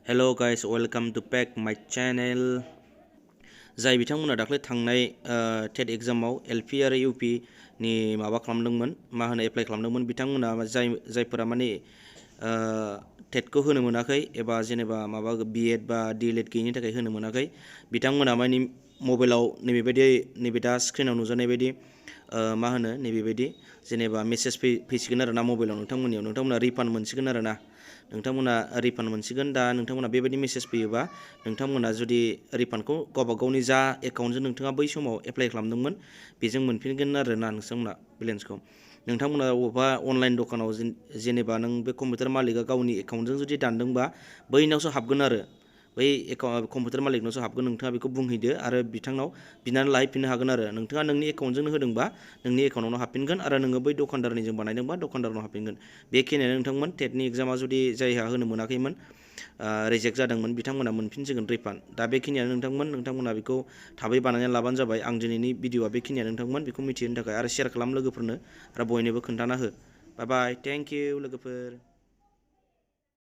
Hello guys, welcome to back my channel. जाय बिथांमोना दाख्लै थांनाय टेट एग्जामाव एलपि आरो इउपि नि माबा खालामदोंमोन मा होनो एप्लाइ खालामदोंमोन बिथांमोना जायफोरा माने टेटखौ होनो मोनाखै एबा जेनेबा माबा बिएड बा डिएलएड गैयिनि थाखाय होनो मोनाखै बिथांमोना माने मबाइलाव नैबे दा स्क्रिनाव नुजानाय बायदि मा होनो नैबेबायदि जेनेबा मेसेज फैसिगोन आरो ना मबाइलाव नोंथांमोना रिफान्ड मोनसिगोन आरो ना दा नोंथांमोना बेबायदि मेसेज फैयोबा नोंथांमोना जुदि रिफान्डखौ गावबा गावनि जा एकाउन्टजों नोंथाङा बै समाव एप्लाइ खालामदोंमोन बेजों मोनफिनगोन आरो ना नोंथांमोना बेलेन्सखौ नोंथांमोना बबेबा अनलाइन दखानाव जेनेबा नों बे कम्पिउटार मालिकआ गावनि एकाउन्टजों जुदि दानदोंबा बैनावसो हाबगोन आरो बै कम्पिउटार मालिकनावसो हाबगोन नोंथाङा बेखौ बुंहैदो आरो बिथांनाव बिनानै लाहैफिननो हागोन आरो नोंथाङा नोंनि एकाउन्टजोंनो होदोंबा नोंनि एकाउन्टआवनो हाबफिनगोन आरो नोङो बै दखानदारनिजों बानायदोंबा दखानदारनाव हाबफिनगोन बेखिनियानो नोंथांमोन टेटनि एग्जामा जुदि जायहा होनो मोनाखैमोन रिजेक्ट जादोंमोन बिथांमोना मोनफिनसिगोन रिफान्ड दा बेखिनियानो नोंथांमोना बेखौ थाबै बानायनानै लाबानो जाबाय आं दिनैनि भिडिअआ बेखिनियानो नोंथांमोन बेखौ मिथिहोनो थाखाय आरो शेयार खालाम लोगोफोरनो आरो बयनोबो खोन्थाना हो बाय बाय थेंक इउ लोगोफोर